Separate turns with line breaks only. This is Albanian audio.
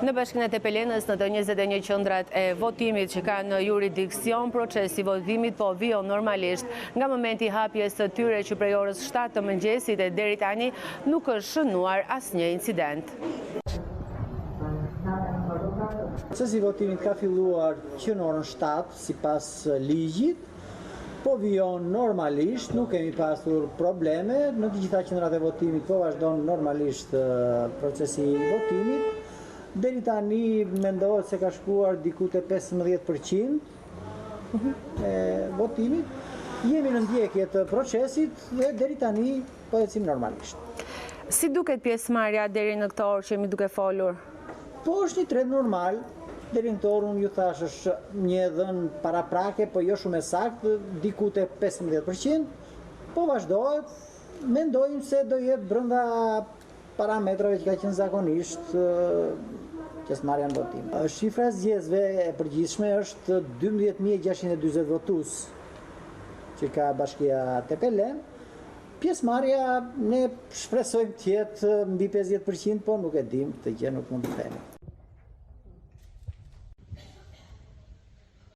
Në Bashkinë e Tepelenës, në të 21 qendrat e votimit që kanë në juridiksion, procesi i votimit po vijon normalisht. Nga momenti i hapjes së tyre që prej orës 7 të mëngjesit e deri tani nuk është shënuar asnjë incident.
Procesi i votimit ka filluar që në orën 7 sipas ligjit, po vijon normalisht, nuk kemi pasur probleme, në të gjitha qendrat e votimit po vazhdon normalisht procesi i votimit. Deri tani mendohet se ka shkuar diku te 15% e votimit. Jemi në ndjekje të procesit dhe deri tani po ecim normalisht.
Si duket pjesëmarrja deri në këtë orë që jemi duke folur?
Po është një trend normal, deri në këtë orë unë ju thashë është një e dhënë paraprake, po jo shumë e saktë, diku te 15%, po vazhdohet, mendojmë se do jetë brenda parametrave që ka qenë zakonisht pjesëmarrja në votim. Shifra e zgjedhësve e përgjithshme është 12640 votues që ka bashkia Tepelenë. Pjesëmarrja ne shpresojmë të jetë mbi 50%, po nuk e dim, këtë gjë nuk mund të themi.